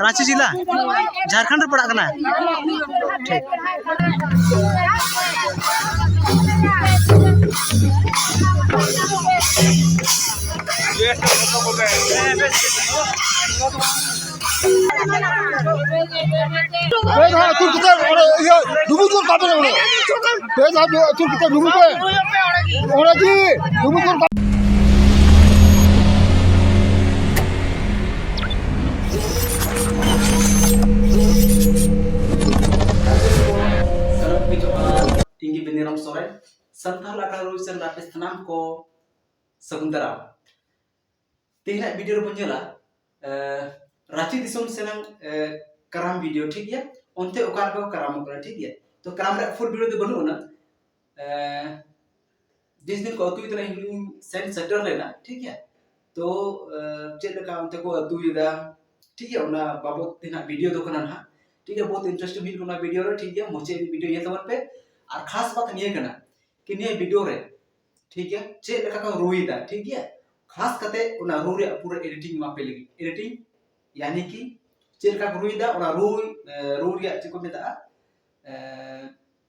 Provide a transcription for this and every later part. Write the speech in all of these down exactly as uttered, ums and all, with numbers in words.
ᱨᱟᱸᱪᱤ ᱡᱮᱞᱟ, ᱡᱷᱟᱲᱠᱷᱚᱸᱰ ᱨᱮ ᱯᱟᱲᱟᱜ ᱠᱟᱱᱟ᱾ ᱴᱷᱤᱠ᱾ ᱯᱮ ᱫᱷᱟᱣ ᱟᱹᱪᱩᱨ ᱠᱟᱛᱮ ᱚᱸᱰᱮ ᱤᱭᱟᱹ ᱰᱩᱵᱩᱡ ᱜᱚᱫ ᱠᱟᱜ ᱵᱮᱱ ᱚᱸᱰᱮ᱾ ᱯᱮ ᱫᱷᱟᱣ ᱟᱹᱪᱩᱨ ᱠᱟᱛᱮ ᱰᱩᱵᱩᱡ ᱯᱮ᱾ ᱚᱸᱰᱮ ᱜᱮ ᱰᱩᱵᱩᱡ ᱜᱚᱫ ᱠᱟᱜ᱾ ᱤᱧ ᱜᱮ ᱵᱮᱱᱤᱨᱟᱢ ᱥᱚᱨᱮᱱ, ᱥᱟᱱᱛᱟᱲ ᱟᱠᱷᱲᱟ ᱨᱩᱭ ᱥᱮᱱ ᱟᱯᱮ ᱥᱟᱱᱟᱢ ᱠᱚ ᱥᱟᱹᱜᱩᱱ ᱫᱟᱨᱟᱢ᱾ ᱛᱮᱦᱮᱧᱟᱜ ᱵᱷᱤᱰᱤᱭᱳ ᱨᱮᱵᱚᱱ ᱧᱮᱞᱟ, ᱮ, ᱨᱟᱸᱪᱤ ᱫᱤᱥᱚᱢ ᱥᱮᱱᱟᱜ, ᱮ, ᱠᱟᱨᱟᱢ ᱵᱷᱤᱰᱤᱭᱳ, ᱴᱷᱤᱠ ᱜᱮᱭᱟ? ᱚᱱᱛᱮ ᱚᱠᱟ ᱞᱮᱠᱟ ᱠᱚ ᱠᱟᱨᱟᱢᱚᱜ ᱠᱟᱱᱟ, ᱴᱷᱤᱠ ᱜᱮᱭᱟ? ᱛᱚ, ᱠᱟᱨᱟᱢ ᱨᱮᱭᱟᱜ ᱯᱷᱩᱞ ᱵᱷᱤᱰᱤᱭᱳ ᱫᱚ ᱵᱟᱹᱱᱩᱜ ᱟᱱᱟ᱾ ᱮ, ᱡᱤᱥ ᱫᱤᱱ ᱠᱚ ᱟᱹᱛᱩᱭ ᱛᱟᱦᱮᱱᱟ, ᱤᱧ ᱦᱚᱸᱧ ᱥᱮᱱ ᱥᱮᱴᱮᱨ ᱞᱮᱱᱟ, ᱴᱷᱤᱠ ᱜᱮᱭᱟ? ᱛᱚ, ᱮ, ᱪᱮᱫ ᱞᱮᱠᱟ ᱚᱱᱛᱮ ᱠᱚ ᱟᱹᱛᱩᱭᱮᱫᱟ, ᱴᱷᱤᱠ ᱜᱮᱭᱟ? ᱚᱱᱟ ᱵᱟᱵᱚᱫ ᱛᱮ ᱱᱟᱜ ᱵᱷᱤᱰᱤᱭᱳ ᱫᱚ ᱠᱟᱱᱟ ᱱᱟᱦᱟᱜ, ᱴᱷᱤᱠ ᱜᱮᱭᱟ? ᱵᱚᱦᱩᱛ ᱤᱱᱴᱟᱨᱮᱥᱴᱤᱝ ᱦᱩᱭᱩᱜ ᱠᱟᱱᱟ ᱵᱷᱤᱰᱤᱭᱳ ᱨᱮ, ᱴᱷᱤᱠ ᱜᱮᱭᱟ? ᱢᱩᱪᱟᱹᱫ ᱦᱟᱹᱵᱤᱡ ᱵᱷᱤᱰᱤᱭᱳ ᱧᱮᱞ ᱛᱟᱵᱚᱱ ᱯᱮ᱾ ᱟᱨ ᱠᱷᱟᱥ ᱵᱟᱛ ᱱᱤᱭᱟᱹ ᱠᱟᱱᱟ, ᱠᱤ ᱱᱤᱭᱟᱹ ᱵᱷᱤᱰᱤᱭᱳ ᱨᱮ, ᱴᱷᱤᱠ ᱜᱮᱭᱟ, ᱪᱮᱫ ᱞᱮᱠᱟ ᱠᱚ ᱨᱩᱭᱮᱫᱟ, ᱴᱷᱤᱠ ᱜᱮᱭᱟ, ᱠᱷᱟᱥ ᱠᱟᱛᱮ ᱚᱱᱟ ᱨᱩ ᱨᱮᱭᱟᱜ ᱯᱩᱨᱟᱹ ᱮᱰᱤᱴᱤᱝ ᱮᱢᱟ ᱯᱮ ᱞᱟᱹᱜᱤᱫ, ᱮᱰᱤᱴᱤᱝ, ᱭᱟᱱᱤ ᱠᱤ ᱪᱮᱫ ᱞᱮᱠᱟ ᱠᱚ ᱨᱩᱭᱮᱫᱟ, ᱚᱱᱟ ᱨᱩ, ᱮ, ᱨᱩ ᱨᱮᱭᱟᱜ ᱪᱮᱫ ᱠᱚ ᱢᱮᱛᱟᱜᱼᱟ, ᱮ,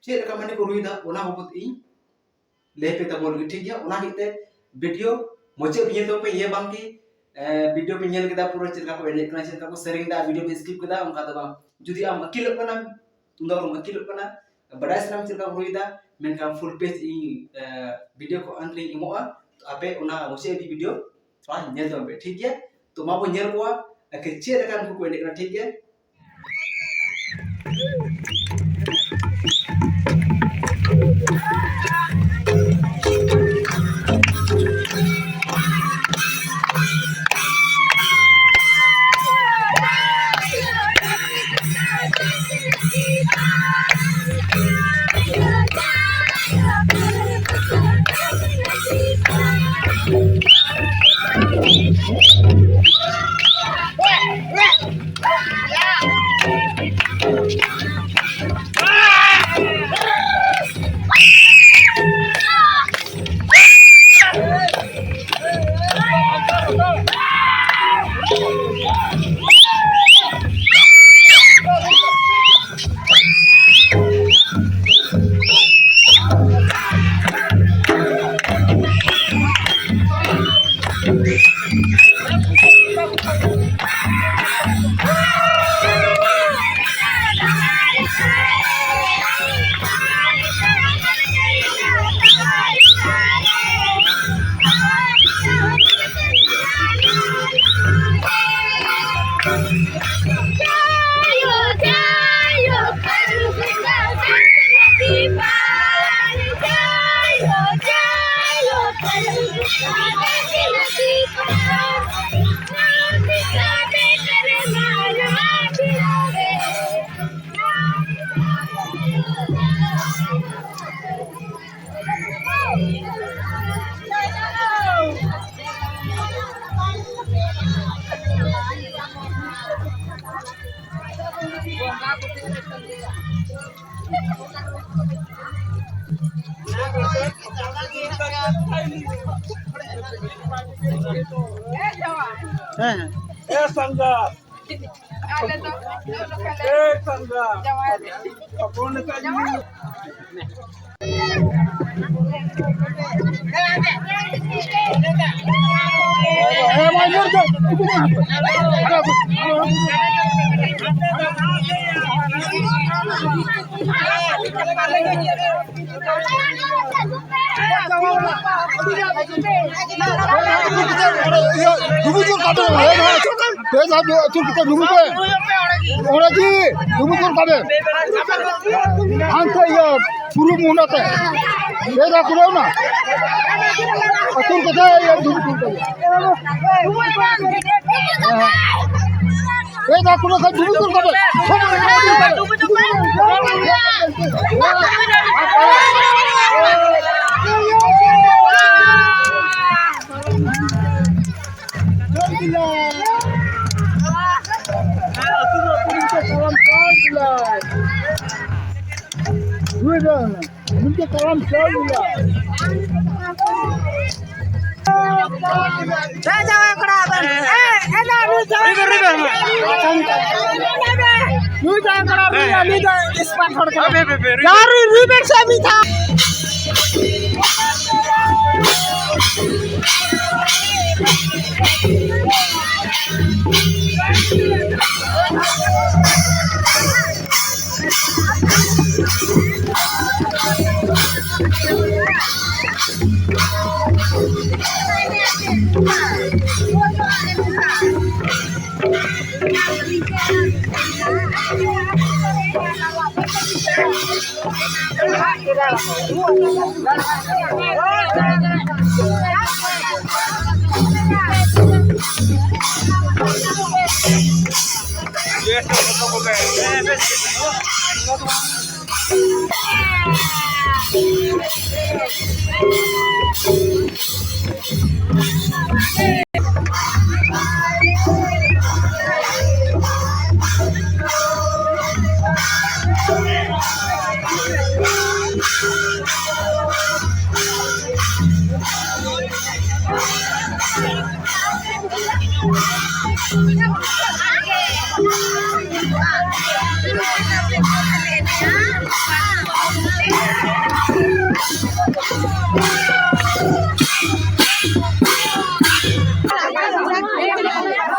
ᱪᱮᱫ ᱞᱮᱠᱟ ᱢᱟᱱᱮ ᱠᱚ ᱨᱩᱭᱮᱫᱟ, ᱚᱱᱟ ᱵᱟᱵᱚᱫ ᱤᱧ ᱞᱟᱹᱭ ᱯᱮ ᱛᱟᱵᱚᱱ ᱞᱟᱹᱜᱤᱫ, ᱴᱷᱤᱠ ᱜᱮᱭᱟ? ᱚᱱᱟ ᱞᱟᱹᱜᱤᱫ ᱛᱮ ᱵᱷᱤᱰᱤᱭᱳ ᱢᱩᱪᱟᱹᱫ ᱦᱟᱹᱵᱤᱡ ᱧᱮᱞ ᱛᱟᱵᱚᱱ ᱯᱮ, ᱤᱭᱟᱹ ᱵᱟᱝ ᱠᱤ, ᱮ, ᱵᱷᱤᱰᱤᱭᱳ ᱯᱮ ᱧᱮᱞ ᱠᱮᱫᱟ ᱯᱩᱨᱟᱹ ᱪᱮᱫ ᱞᱮᱠᱟ ᱠᱚ ᱮᱱᱮᱡ ᱠᱟᱱᱟ, ᱪᱮᱫ ᱞᱮᱠᱟ ᱠᱚ ᱥᱮᱨᱮᱧ ᱮᱫᱟ, ᱵᱷᱤᱰᱤᱭᱳ ᱯᱮ ᱥᱠᱤᱯ ᱠᱮᱫᱟ, ᱚᱱᱠᱟ ᱫᱚ ᱵᱟᱝ᱾ ᱡᱩᱫᱤ ᱟᱢ ᱟᱹᱠᱤᱞᱚᱜ ᱠᱟᱱᱟᱢ, ᱛᱩᱢᱫᱟᱜ ᱨᱩᱢ ᱟᱹᱠᱤᱞᱚᱜ ᱠᱟᱱᱟ, ᱵᱟᱰᱟᱭ ᱥᱟᱱᱟᱢ ᱪᱮᱫ ᱞᱮᱠᱟ ᱠᱚ ᱨᱩᱭᱮᱫᱟ, ᱢᱮᱱᱠᱷᱟᱱ ᱯᱷᱩᱞ ᱯᱮᱡᱽ ᱤᱧ, ᱮ, ᱵᱷᱤᱰᱤᱭᱳ ᱠᱚ ᱟᱱᱛᱨᱤᱧ ᱮᱢᱚᱜᱼᱟ, ᱛᱚ ᱟᱯᱮ ᱚᱱᱟ ᱢᱩᱪᱟᱹᱫ ᱦᱟᱹᱵᱤᱡ ᱵᱷᱤᱰᱤᱭᱳ ᱛᱷᱚᱲᱟ ᱧᱮᱞ ᱛᱟᱵᱚᱱ ᱯᱮ, ᱴᱷᱤᱠ ᱜᱮᱭᱟ? ᱛᱚ ᱢᱟ ᱵᱚᱱ ᱧᱮᱞ ᱠᱚᱣᱟ, ᱟᱹᱠᱷᱤᱨ ᱪᱮᱫ ᱞᱮᱠᱟ ᱱᱩᱠᱩ ᱠᱚ ᱮᱱᱮᱡ ᱠᱟᱱᱟ, ᱴᱷᱤᱠ ᱜᱮᱭᱟ? ᱦᱮᱸ, ᱦᱮᱸ᱾ ᱮ ᱥᱟᱸᱜᱟᱛ, ᱮ ᱥᱟᱸᱜᱟᱛ, ᱦᱚᱯᱚᱱ ᱞᱮᱠᱟ ᱡᱤᱣᱤ᱾ ᱰᱩᱵᱩᱡ ᱜᱚᱫ ᱠᱟᱜ ᱵᱮᱱ, ᱦᱮᱸ, ᱦᱮᱸ, ᱯᱮ ᱫᱷᱟᱣ ᱟᱹᱪᱩᱨ ᱠᱟᱛᱮ ᱰᱩᱵᱩᱡ ᱯᱮ᱾ ᱚᱸᱰᱮ ᱜᱮ ᱰᱩᱵᱩᱡ ᱜᱚᱫ ᱠᱟᱜ ᱵᱮᱱ᱾ ᱦᱟᱱᱛᱮ ᱤᱭᱟᱹ ᱯᱩᱨᱩᱵ ᱢᱩᱦᱰᱟ ᱛᱮ᱾ ᱯᱮ ᱫᱷᱟᱣ ᱠᱩᱲᱟᱹᱣ ᱱᱟ᱾ ᱟᱹᱪᱩᱨ ᱠᱟᱛᱮ ᱤᱭᱟᱹ ᱰᱩᱵᱩᱡ ᱜᱚᱫ ᱠᱟᱜ ᱵᱮᱱ᱾ ᱦᱮᱸ, ᱦᱮᱸ᱾ ᱯᱮ ᱫᱷᱟᱣ ᱠᱩᱲᱟᱹᱣ ᱠᱷᱟᱱ ᱰᱩᱵᱩᱡ ᱜᱚᱫ ᱠᱟᱜ ᱵᱮᱱ᱾ ᱦᱮᱸ, ᱡᱟᱶᱟᱭ ᱠᱚᱲᱟ ᱟᱵᱮᱱ᱾ ᱦᱮᱸ, ᱦᱮᱸ, ᱱᱩᱭ ᱡᱟᱶᱟᱭ ᱱᱩᱭ ᱫᱚ ᱮᱠᱲᱟ ᱨᱩᱭᱟ, ᱱᱩᱭ ᱫᱚ expert ᱦᱚᱲ ᱠᱟᱱᱟᱭ᱾ ᱦᱟᱯᱮ, ᱦᱟᱯᱮ, ᱦᱟᱯᱮ, ᱨᱩᱭ ᱡᱟ ᱨᱩᱭ, ᱨᱩᱭ ᱵᱮᱱ ᱥᱮ ᱢᱤᱫ ᱫᱷᱟᱣ᱾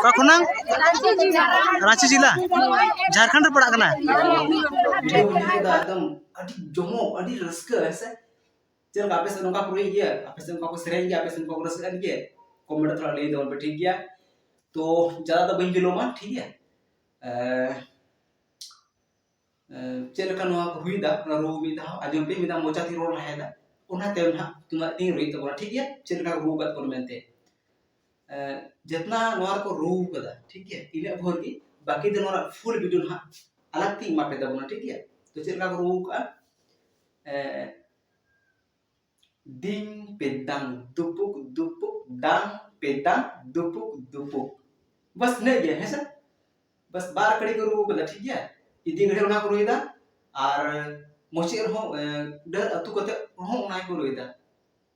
ᱚᱠᱟ ᱠᱷᱚᱱᱟᱝ? ᱨᱟᱸᱪᱤ ᱡᱮᱞᱟ, ᱡᱷᱟᱲᱠᱷᱚᱸᱰ ᱨᱮ ᱯᱟᱲᱟᱜ ᱠᱟᱱᱟ᱾ ᱮᱠᱫᱚᱢ ᱟᱹᱰᱤ ᱡᱚᱢᱚᱠ, ᱟᱹᱰᱤ ᱨᱟᱹᱥᱠᱟᱹ, ᱦᱮᱸ ᱥᱮ? ᱪᱮᱫ ᱞᱮᱠᱟ ᱟᱯᱮ ᱥᱮᱫ ᱱᱚᱝᱠᱟ ᱠᱚ ᱨᱩᱭ ᱜᱮᱭᱟ? ᱟᱯᱮ ᱥᱮᱫ ᱱᱚᱝᱠᱟ ᱠᱚ ᱥᱮᱨᱮᱧ ᱜᱮᱭᱟ? ᱟᱯᱮ ᱥᱮᱫ ᱱᱚᱝᱠᱟ ᱠᱚ ᱨᱟᱹᱥᱠᱟᱹᱜ ᱠᱟᱱ ᱜᱮᱭᱟ? ᱠᱚᱢᱮᱱᱴ ᱨᱮ ᱛᱷᱚᱲᱟ ᱞᱟᱹᱭ ᱛᱟᱵᱚᱱ ᱯᱮ, ᱴᱷᱤᱠ ᱜᱮᱭᱟ? ᱛᱚ ᱡᱟᱫᱟ ᱫᱚ ᱵᱟᱹᱧ ᱵᱤᱞᱚᱢᱟ, ᱴᱷᱤᱠ ᱜᱮᱭᱟ? ᱮ, ᱮ, ᱪᱮᱫ ᱞᱮᱠᱟ ᱱᱚᱣᱟ ᱠᱚ ᱦᱩᱭ ᱮᱫᱟ, ᱚᱱᱟ ᱨᱩ ᱢᱤᱫ ᱫᱷᱟᱣ ᱟᱸᱡᱚᱢ ᱯᱮ, ᱢᱤᱫ ᱫᱷᱟᱣ ᱢᱚᱪᱟ ᱛᱮᱧ ᱨᱚᱲ ᱞᱟᱦᱟᱭᱮᱫᱟ, ᱚᱱᱟ ᱛᱟᱭᱚᱢ ᱱᱟᱦᱟᱜ ᱛᱩᱢᱫᱟᱜ ᱛᱤᱧ ᱨᱩᱭᱮᱫ ᱛᱟᱵᱚᱱᱟ, ᱴᱷᱤᱠ ᱜᱮᱭᱟ? ᱪᱮᱫ ᱞᱮᱠᱟ ᱠᱚ ᱨᱩ ᱟᱠᱟᱫ ᱛᱟᱵᱚᱱᱟ ᱢᱮᱱᱛᱮ᱾ ᱮ, ᱡᱮᱛᱱᱟ ᱱᱚᱣᱟ ᱨᱮᱠᱚ ᱨᱩ ᱟᱠᱟᱫᱟ, ᱴᱷᱤᱠ ᱜᱮᱭᱟ, ᱤᱱᱟᱹᱜ ᱵᱷᱳᱨ ᱜᱮ᱾ ᱵᱟᱹᱠᱤ ᱫᱚ ᱱᱚᱣᱟ ᱨᱮᱱᱟᱜ full video ᱱᱟᱦᱟᱜ ᱟᱞᱟᱜᱽ ᱛᱮᱧ ᱮᱢᱟ ᱯᱮ ᱛᱟᱵᱚᱱᱟ, ᱴᱷᱤᱠ ᱜᱮᱭᱟ? ᱛᱚ ᱪᱮᱫ ᱞᱮᱠᱟ ᱠᱚ ᱨᱩ ᱟᱠᱟᱫᱼᱟ? ᱮ, ᱫᱤᱝ ᱯᱮᱫᱟᱝ ᱫᱩᱯᱩᱠ ᱫᱩᱯᱩᱠ, ᱫᱟᱝ ᱯᱮᱫᱟᱝ ᱫᱩᱯᱩᱠ ᱫᱩᱯᱩᱠ᱾ ᱵᱟᱥ ᱤᱱᱟᱹᱜ ᱜᱮ, ᱦᱮᱸ ᱥᱮ? ᱵᱟᱥ ᱵᱟᱨ ᱠᱟᱹᱲᱤ ᱠᱚ ᱨᱩ ᱠᱟᱫᱟ, ᱴᱷᱤᱠ ᱜᱮᱭᱟ? ᱤᱫᱤ ᱜᱷᱟᱹᱲᱤ ᱚᱱᱟ ᱠᱚ ᱨᱩᱭᱮᱫᱟ, ᱟᱨ ᱢᱩᱪᱟᱹᱫ ᱨᱮᱦᱚᱸ, ᱮ, ᱰᱟᱹᱨ ᱟᱹᱛᱩ ᱠᱟᱛᱮ ᱦᱚᱸ ᱚᱱᱟ ᱜᱮᱠᱚ ᱨᱩᱭᱮᱫᱟ᱾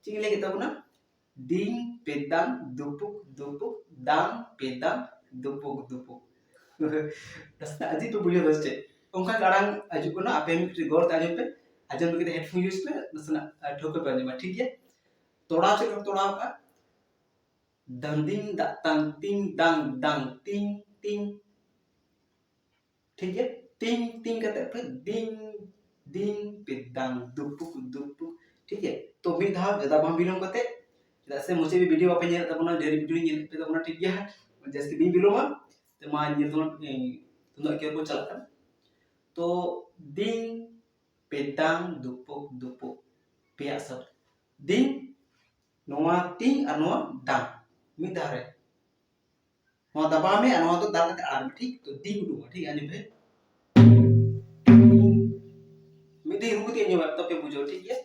ᱪᱮᱫ ᱤᱧ ᱞᱟᱹᱭ ᱠᱮᱫ ᱛᱟᱵᱚᱱᱟ? ᱫᱤᱝ ᱯᱮᱫᱟᱝ ᱫᱩᱯᱩᱠ ᱫᱩᱯᱩᱠ, ᱫᱟᱝ ᱯᱮᱫᱟᱝ ᱫᱩᱯᱩᱠ ᱫᱩᱯᱩᱠ᱾ ᱱᱟᱥᱮᱱᱟᱜ ᱟᱹᱡᱤᱵ ᱯᱮ ᱵᱩᱡᱷᱟᱹᱣ ᱫᱟ ᱥᱮ ᱪᱮᱫ? ᱚᱱᱠᱟ ᱜᱮ ᱟᱲᱟᱝ ᱦᱤᱡᱩᱜ ᱠᱟᱱᱟ, ᱟᱯᱮ ᱢᱤᱫᱴᱤᱡ ᱜᱚᱨ ᱛᱮ ᱟᱸᱡᱚᱢ ᱯᱮ, ᱟᱸᱡᱚᱢ ᱞᱟᱹᱜᱤᱫ headphone use ᱯᱮ, ᱱᱟᱥᱮᱱᱟᱜ ᱴᱷᱟᱹᱣᱠᱟᱹ ᱯᱮ ᱟᱸᱡᱚᱢᱟ, ᱴᱷᱤᱠ ᱜᱮᱭᱟ? ᱛᱚᱲᱟᱣ ᱪᱮᱫ ᱞᱮᱠᱟ ᱛᱚᱲᱟᱣ ᱠᱟᱜᱼᱟ? ᱫᱟᱝ ᱫᱤᱝ ᱫᱟᱜ ᱛᱟᱝ ᱛᱤᱝ ᱫᱟᱝ ᱫᱟᱝ ᱛᱤᱝ ᱛᱤᱝ, ᱴᱷᱤᱠ ᱜᱮᱭᱟ? ᱛᱤᱝ ᱛᱤᱝ ᱠᱟᱛᱮ ᱯᱮ ᱫᱤᱝ ᱫᱤᱝ ᱯᱮ ᱫᱟᱝ ᱫᱩᱯᱩᱠ ᱫᱩᱯᱩᱠ, ᱴᱷᱤᱠ ᱜᱮᱭᱟ? ᱛᱚ ᱢᱤᱫ ᱫᱷᱟᱣ ᱡᱟᱫᱟ ᱵᱟᱝ ᱵᱤᱞᱚᱢ ᱠᱟᱛᱮ, ᱪᱮᱫᱟᱜ ᱥᱮ ᱢᱩᱪᱟᱹᱫ video ᱵᱟᱯᱮ ᱧᱮᱞ ᱛᱟᱵᱚᱱᱟ, ᱰᱷᱮᱨ video ᱧᱮᱞ ᱯᱮ ᱛᱟᱵᱚᱱᱟ, ᱴᱷᱤᱠ ᱜᱮᱭᱟ? ᱡᱟᱹᱥᱛᱤ ᱵᱤᱱ ᱵᱤᱞᱚᱢᱟ, ᱛᱮ ᱢᱟ ᱧᱮᱞ ᱛᱟᱵᱚᱱ, ᱛᱩᱢᱫᱟᱜ ᱠᱮᱨ ᱠᱚ ᱪᱟᱞᱟᱜ ᱠᱟᱱᱟ᱾ ᱛᱚ ᱫᱤᱝ ᱯᱮ ᱫᱟᱝ ᱫᱩᱯᱩᱠ ᱫᱩᱯᱩᱠ, ᱯᱮᱭᱟ ᱥᱟᱵ ᱫᱤᱝ, ᱱᱚᱣᱟ ᱛᱤᱝ ᱟᱨ ᱱᱚᱣᱟ ᱫᱟᱝ ᱢᱤᱫ ᱫᱷᱟᱣ ᱨᱮ, ᱱᱚᱣᱟ ᱫᱟᱵᱟᱣ ᱢᱮ ᱟᱨ ᱱᱚᱣᱟ ᱫᱚ ᱫᱟᱞ ᱠᱟᱛᱮ ᱟᱲᱟᱜ ᱢᱮ, ᱴᱷᱤᱠ? ᱛᱚ ᱫᱤᱝ ᱩᱰᱩᱠᱚᱜᱼᱟ, ᱴᱷᱤᱠ? ᱟᱸᱡᱚᱢ ᱯᱮ, ᱢᱤᱫ ᱫᱤᱱ ᱨᱩ ᱠᱟᱛᱮ ᱟᱸᱡᱚᱢ ᱢᱮ, ᱛᱚᱵᱮ ᱵᱩᱡᱷᱟᱹᱣ, ᱴᱷᱤᱠ ᱜᱮᱭᱟ?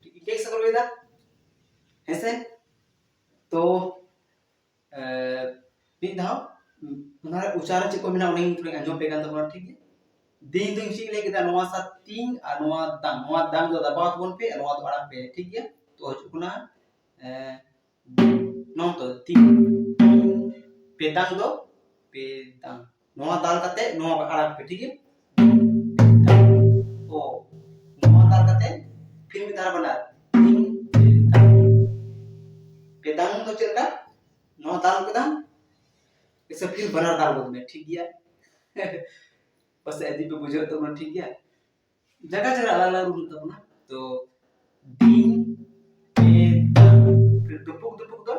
ᱴᱷᱤᱠ ᱜᱮ ᱥᱟᱵ ᱞᱮᱫᱟ ᱦᱮᱸᱥᱮ? ᱛᱚ ᱢᱤᱫ ᱫᱷᱟᱣ ᱚᱱᱟ ᱩᱪᱟᱨᱚᱱ ᱪᱮᱫ ᱠᱚ ᱢᱮᱱᱟᱜᱼᱟ, ᱚᱱᱟᱧ ᱛᱷᱚᱲᱟᱧ ᱟᱸᱡᱚᱢ ᱯᱮ ᱠᱟᱱ ᱛᱟᱵᱚᱱᱟ, ᱴᱷᱤᱠ ᱜᱮᱭᱟ? ᱫᱤᱝ ᱫᱚᱧ ᱪᱮᱫ ᱞᱟᱹᱭ ᱠᱮᱫᱟ, ᱱᱚᱣᱟ ᱥᱟᱶ ᱛᱤᱝ ᱟᱨ ᱱᱚᱣᱟ ᱫᱟᱝ, ᱱᱚᱣᱟ ᱫᱟᱝ ᱫᱚ ᱫᱟᱵᱟᱣ ᱛᱟᱵᱚᱱ ᱯᱮ, ᱱᱚᱣᱟ ᱫᱚ ᱟᱲᱟᱜ ᱯᱮ, ᱴᱷᱤᱠ ᱜᱮᱭᱟ? ᱛᱚ ᱦᱤᱡᱩᱜ ᱠᱟᱱᱟ ᱱᱚᱣᱟ ᱫᱚ ᱛᱤᱝ, ᱯᱮ ᱫᱟᱝ ᱫᱚ ᱯᱮ ᱫᱟᱝ, ᱱᱚᱣᱟ ᱫᱟᱞ ᱠᱟᱛᱮ ᱱᱚᱣᱟ ᱟᱲᱟᱜ ᱯᱮ, ᱴᱷᱤᱠ ᱜᱮᱭᱟ? ᱚ, ᱱᱚᱣᱟ ᱫᱟᱞ ᱠᱟᱛᱮ ᱯᱷᱤᱨ ᱢᱤᱫ ᱫᱷᱟᱣ ᱵᱟᱱᱟᱨ ᱯᱮ ᱫᱟᱝ ᱫᱚ ᱪᱮᱫ ᱞᱮᱠᱟ? ᱱᱚᱣᱟ ᱫᱟᱞ ᱠᱮᱫᱟᱢ, ᱮᱥᱮ ᱯᱷᱤᱨ ᱵᱟᱱᱟᱨ ᱫᱟᱞ ᱜᱚᱫ ᱢᱮ, ᱴᱷᱤᱠ ᱜᱮᱭᱟ? ᱯᱟᱥᱮ ᱟᱹᱰᱤ ᱯᱮ ᱵᱩᱡᱷᱟᱹᱣ ᱛᱟᱵᱚᱱᱟ, ᱴᱷᱤᱠ ᱜᱮᱭᱟ? ᱡᱟᱭᱜᱟ ᱡᱟᱭᱜᱟ ᱟᱞᱟᱜᱽ ᱟᱞᱟᱜᱽ ᱨᱩ ᱦᱩᱭᱩᱜ ᱛᱟᱵᱚᱱᱟ᱾ ᱛᱚ ᱫᱤᱱ ᱯᱮ ᱫᱟᱝ, ᱯᱷᱤᱨ ᱫᱩᱯᱩᱠ ᱫᱩᱯᱩᱠ ᱫᱚ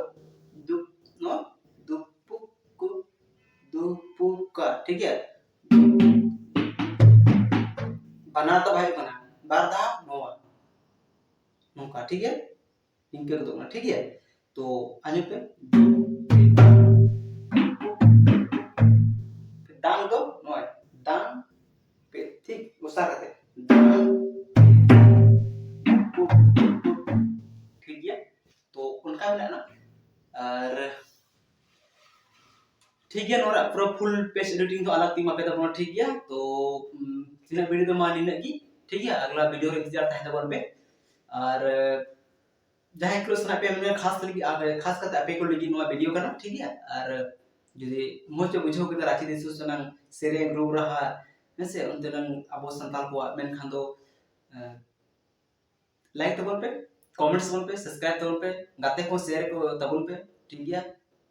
ᱫᱩᱯ ᱱᱚ ᱫᱩᱯᱩᱠ ᱠᱩ ᱫᱩᱯᱩᱠᱟ, ᱴᱷᱤᱠ ᱜᱮᱭᱟ? ᱵᱟᱱᱟᱨ ᱫᱚ ᱵᱟᱭ ᱦᱩᱭᱩᱜ ᱠᱟᱱᱟ, ᱵᱟᱨ ᱫᱷᱟᱣ ᱱᱚᱣᱟ ᱱᱚᱝᱠᱟ, ᱴᱷᱤᱠ ᱜᱮᱭᱟ? ᱱᱤᱝᱠᱟᱹ ᱨᱮᱫᱚ ᱚᱱᱟ, ᱴᱷᱤᱠ ᱜᱮᱭᱟ? ᱛᱚ ᱟᱸᱡᱚᱢ ᱯᱮ, ᱫᱩ ᱯᱮ ᱟᱨ ᱴᱷᱤᱠ ᱜᱮᱭᱟ, ᱱᱚᱣᱟ ᱨᱮᱭᱟᱜ ᱯᱩᱨᱟᱹ full page editing ᱫᱚ ᱟᱞᱟᱜᱽ team ᱟᱯᱮ ᱛᱟᱵᱚᱱᱟ, ᱴᱷᱤᱠ ᱜᱮᱭᱟ᱾ ᱛᱚ ᱩᱢ, ᱛᱤᱱᱟᱹᱜ video ᱫᱚ ᱢᱟ ᱱᱤᱱᱟᱹᱜ ᱜᱮ, ᱴᱷᱤᱠ ᱜᱮᱭᱟ᱾ ᱟᱜᱽᱞᱟ video ᱨᱮ ᱤᱱᱛᱮᱡᱟᱨ ᱛᱟᱦᱮᱸ ᱛᱟᱵᱚᱱ ᱯᱮ᱾ ᱟᱨ ᱡᱟᱦᱟᱸᱭ ᱠᱚ ᱥᱟᱱᱟ ᱯᱮᱭᱟ ᱢᱮᱱᱟ, ᱠᱷᱟᱥ ᱞᱟᱹᱜᱤᱫ, ᱟᱨ ᱠᱷᱟᱥ ᱠᱟᱛᱮ ᱟᱯᱮ ᱠᱚ ᱞᱟᱹᱜᱤᱫ ᱱᱚᱣᱟ video ᱠᱟᱱᱟ, ᱴᱷᱤᱠ ᱜᱮᱭᱟ᱾ ᱟᱨ ᱡᱩᱫᱤ ᱢᱚᱡᱽ ᱯᱮ ᱵᱩᱡᱷᱟᱹᱣ ᱠᱮᱫᱟ ᱨᱟᱸᱪᱤ ᱫᱤᱥᱚᱢ ᱥᱮᱱᱟᱝ ᱥᱮᱨᱮᱧ ᱨᱩ ᱨᱟᱦᱟ, ᱦᱮᱸ ᱥᱮ, ᱚᱱᱛᱮᱱᱟᱝ ᱟᱵᱚ ᱥᱟᱱᱛᱟᱲ ᱠᱚᱣᱟᱜ, ᱢᱮᱱᱠᱷᱟᱱ ᱫᱚ ᱮᱸ, like ᱛᱟᱵᱚᱱ ᱯᱮ, comments ᱛᱟᱵᱚᱱ ᱯᱮ, subscribe ᱛᱟᱵᱚᱱ ᱯᱮ, ᱜᱟᱛᱮ ᱠᱚ share ᱠᱚ ᱛᱟᱵᱚᱱ ᱯᱮ, ᱴᱷᱤᱠ ᱜᱮᱭᱟ᱾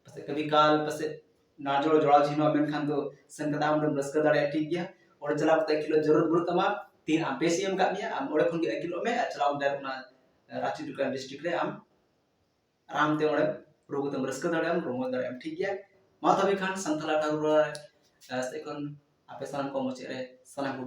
ᱯᱟᱥᱮᱡ ᱠᱟᱵᱷᱤ ᱠᱟᱞ ᱯᱟᱥᱮᱡ ᱱᱟᱡᱚᱲ ᱡᱚᱲᱟᱣ ᱡᱷᱤᱱᱚᱜᱼᱟ, ᱢᱮᱱᱠᱷᱟᱱ ᱫᱚ ᱥᱮᱱ ᱠᱟᱛᱮ ᱟᱢ ᱨᱮᱢ ᱨᱟᱹᱥᱠᱟᱹ ᱫᱟᱲᱮᱭᱟᱜᱼᱟ, ᱴᱷᱤᱠ ᱜᱮᱭᱟ᱾ ᱚᱸᱰᱮ ᱪᱟᱞᱟᱣ ᱠᱟᱛᱮ ᱟᱹᱠᱤᱞᱚᱜ ᱡᱟᱹᱨᱩᱲ ᱵᱟᱹᱱᱩᱜ ᱛᱟᱢᱟ, ᱛᱤᱦᱤᱧ ᱟᱢ ᱯᱮ ᱥᱤ ᱮᱢ ᱠᱟᱜ ᱢᱮᱭᱟ, ᱟᱢ ᱚᱸᱰᱮ ᱠᱷᱚᱱ ᱜᱮ ᱟᱹᱠᱤᱞᱚᱜ ᱢᱮ ᱟᱨ ᱪᱟᱞᱟᱣ direct ᱚᱱᱟ ᱨᱟᱸᱪᱤ ᱰᱩᱢᱠᱟ district ᱨᱮ ᱟᱢ ᱟᱨᱟᱢ ᱛᱮ ᱚᱸᱰᱮ ᱨᱩ ᱠᱟᱛᱮᱢ ᱨᱟᱹᱥᱠᱟᱹ ᱫᱟᱲᱮᱭᱟᱜᱼᱟᱢ, ᱨᱚᱢᱚᱡᱽ ᱫᱟᱲᱮᱭᱟᱜᱼᱟᱢ, ᱴᱷᱤᱠ ᱜᱮᱭᱟ᱾ ᱢᱟ ᱛᱚᱵᱮ ᱠᱷᱟᱱ ᱥᱟᱱᱛᱟᱲ ᱴᱷᱟᱹᱠᱩᱨ ᱨᱚᱲ ᱥᱮᱫ ᱠᱷᱚᱱ ᱟᱯᱮ ᱥᱟᱱᱟᱢ ᱠᱚ ᱢᱩᱪᱟᱹᱫ ᱨᱮ ᱥᱟᱱᱟᱢ ᱠᱚᱜᱮ